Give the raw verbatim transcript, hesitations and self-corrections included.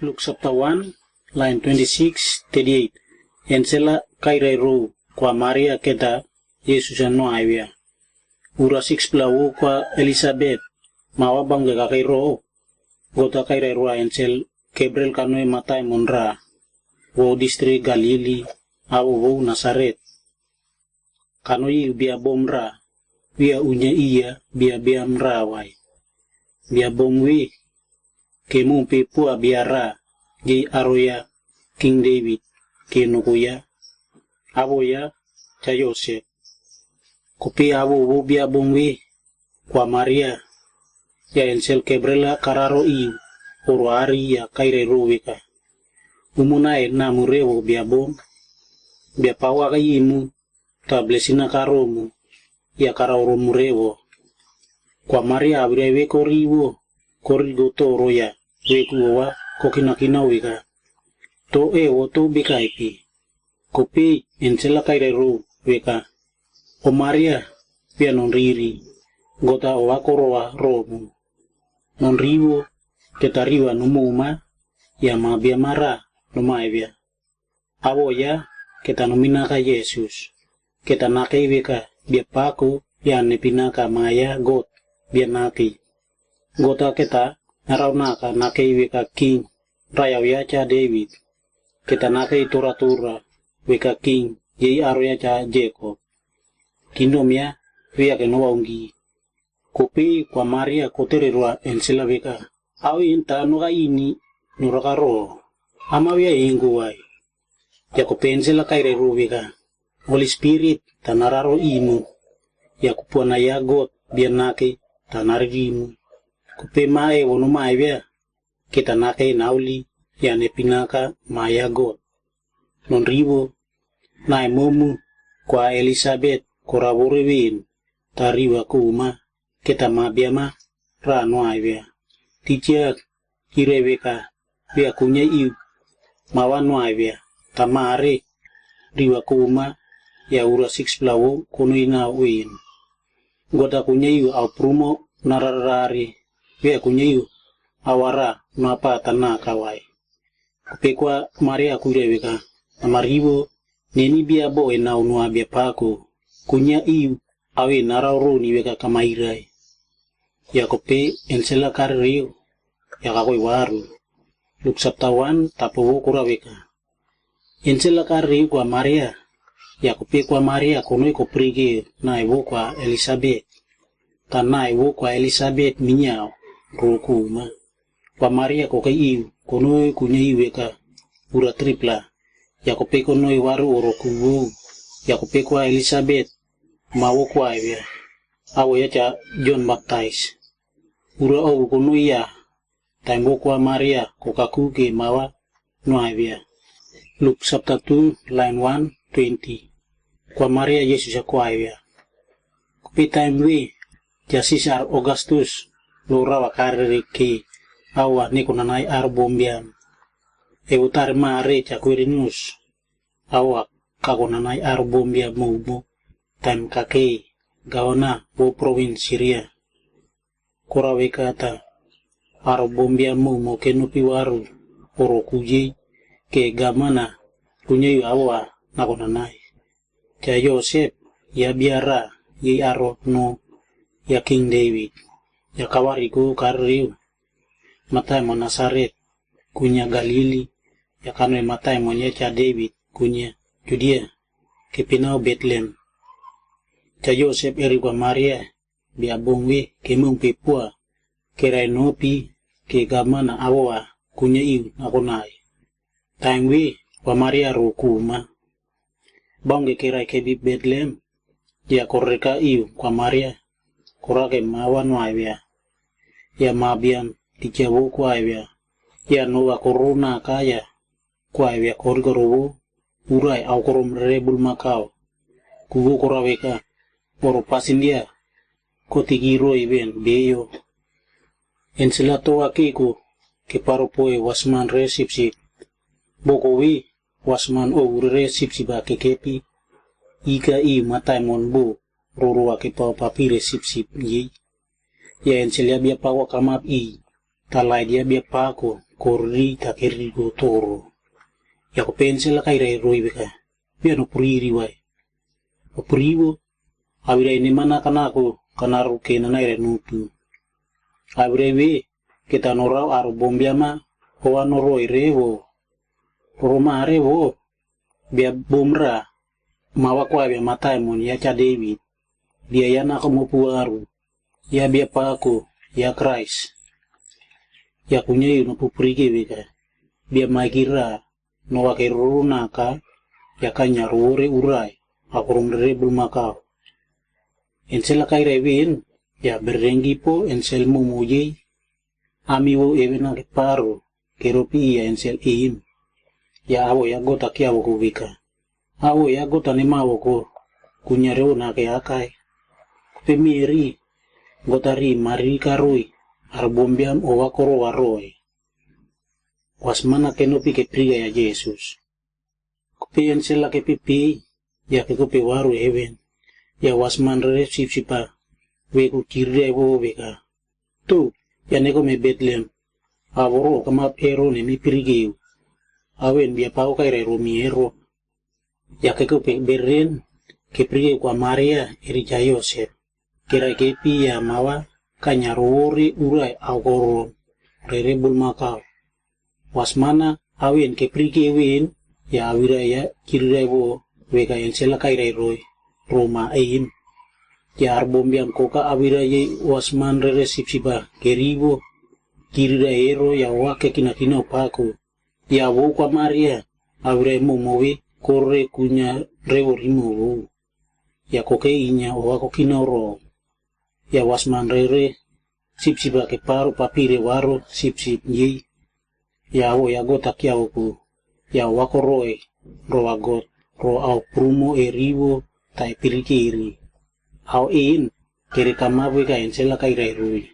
Luk sapta wan, lain twenti sikis, teti eit. Ensel a kairairu kwa Maria keta Yesus a noai wia. Ura sikspela wou kwa Elisabet, mawa bangke kakei ro. God a kairairua ensel Gebriel kanoe mataimon ra, wou distrik Galili, awo wou Nasaret. Kanoe iu biabom ra, wia unya ia biabiam ra wai. Biabom we, kemum pe pua bia ra, yei aroia King David, ke nokoia, awoia, ja Yosep. Kope awo wou biabom we, kwa Maria, ya ensel Gebriel a kararo iu, oro ari ya kairairu weka. Umu nai namu rewo biabom, bia pawa ka imu, ta blesina karomu, ya karauromu rewo. Kwa Maria awirai we kori wo, kori go toro ya, weku owa, kokinakina weka. To e wo to bikaipi. Kope ensel a kairairu weka. O Maria, wia non riri. God a owa korowa romu. Non riwo, keta riwa numuma, ya mabiama ra, numaewia. Awo ya, keta numinaka Yesus. Keta nakei weka, bia paku, ya nepinaka maya God, bia nakei. God a keta, naraunaka nakei weka king, raya wia ja David. Keta nakei toratora, weka king, yei aroia ja Jacob. Kingdom ya, wia ke nowa ungi. Kope kwa Maria kotere rua ensel a weka. Au inta noka ini, noraka ro. Ama wia ingu wai. Ya kope ensel a kairairu weka. Holy Spirit, ta nararo imu. Ya kupua na ya God, bia nakei, ta naririmu. Kope ma e wono maewia. Keta nakei nauli, ya nepinaka, maya God. Non riwo, nai momu, kwa Elisabet, kora wore win, ta riwa kuma, keta mabiama, ra noai wia. Tijak, ire weka, wia kunya iu, mawa noai wia, ta mare, riwa kuma, ya ura sikspela wou, kono ina win. God a kunya iu au prumo, nararari, wia kunya iu, awara, noapa ta nakawai. Kope kwa Maria kuire weka, namariwo, neni bia bo e nau noa bia paku, kunya iu, awe narau roni weka kamairai. Ya kope ensel a kaririu, ya kakoi waru. Luk sapta wan, tapo wo kora weka. Ensel a kaririu kwa Maria, ya kope kwa Maria konoi koprike nai wo kwa Elisabet. Ta nai wo kwa Elisabet minyau, ro kuma. Kwa Maria kokei iu, konoi kunya iu weka, ura tripla. Ya kope konoi waru oro kuwou. Ya kope kwa Elisabet, ma wo kwa ewia. Awo ya ja John Baptist. Ura owu konoi ya, taim wo kwa Maria, kokaku ke mawa, noai wia. Luk sapta tu, lain wan, twenti. Kwa Maria Yesus a kwa ewia. Kope taim we, ja Sisar Augustus, lo rawa karere ke, awa neko nanai ar bombiam. E utar mare ja Kwirinius, awa kako nanai ar bombia moumo, taim kakei, gaona, wo provins Siria. Kora weka ta, ar bombia moumo ke nopi waru, oro kuyei, ke gamana, kunyei awa, nako nanai. Ja Yosep, ya biara, yei aro no, ya King David, ya kawari ku kaririu, mataimon Nasaret, kunya Galili, ya kanoi mataimon ya ja David, kunya Judia, ke pinau Betlehem. Ja Yosep eri kwa Maria, bia bong we, ke mung pe pua, ke rai nopi, ke gamana awoa, kunya iu, nakonai. Taim we, kwa Maria ro kuma. Baung ke kerai kebi Betlehem, ya koreka iu kwa Maria, korake mawa no aewea. Ya mabiam, tikia wo kwa aewea. Ya nowa korona kaya, kwa aewea korikoro wo, urai au korom rere bulmakau. Kuwo koraweka, oro pasindia, kotiki ro iben beyo. Ensila towa keiko, ke paro poe wasman re sipsip. Boko wi, wasman o urere sipsiba kekepi, ika i mataimon bo, roroa ke pao papire sipsip yei. Ya enselia bia pawa kamap i, talai dia bia pako, koriri ta keriri go toro. Ya kopei ensel a kaira e roi veka, bia no puriri wai. O purivo, au ira e neman a kanako kanaro ke nanaira e nutu. Au ira e ve, ke ta norau aro bombiama, o ano roi revo. Roma revo, bia bomra, mawa kwa bia matai mon ya cha David. Bia ya nako mo puaru, ya bia pako, ya Christ. Ya kunya yu no pupurike veka, bia maikira, no wake ruru naka, ya kanya rore urai, akorom rere bulmakau. Ensel a kaira e vin, ya berengi po ensel mo mo yei, ami wo ewe na ke paro, ke ropi ya ensel eim. Ya awo ya gota kia wo ko veka. Awo ya gota ne ma wo ko, kunya rewo na ke akai. Kope mi eri, gota ri mari karoi, ar bombiam o wakoro waroi. Wasmana ke no pi ke priga ya Jesus. Kope ensel a ke pipi, ya ke kope waru heaven. Ya wasman rere sipsipa, we ku kirre wo veka. Tu, ya neko me Bethlehem. Avoro kamap ero ne mi pirigeu. Awen bia pau kaira ero mi ero. Ya ke kope beren, ke pirigeu kwa Maria, eri cha Yosef. Kera ke pi ya mawa, kanya rore urai aukoro, rere bulmakau. Wasmana, awen ke pirigeu wen, ya awira ya, kirirai wo, veka ensel a kaira e roi, roma eim. Ya ar bombiam koka awira ye wasman rere sipsipa, kerivo, kirirai ero ya wake kinakina paku. Ya wo kwa Maria, awira e mo movi, kore kunya revo rimo wo. Ya koke inya o wako kina oro. Ya wasman rere, sipsipa ke paro papire waro, sipsip yei. Ya awo ya gota kia oku. Ya wako roe, ro wagot, ro au prumo e rivo, ta e pirikiri. Au in, kere kama veka ensel a kaira e rui.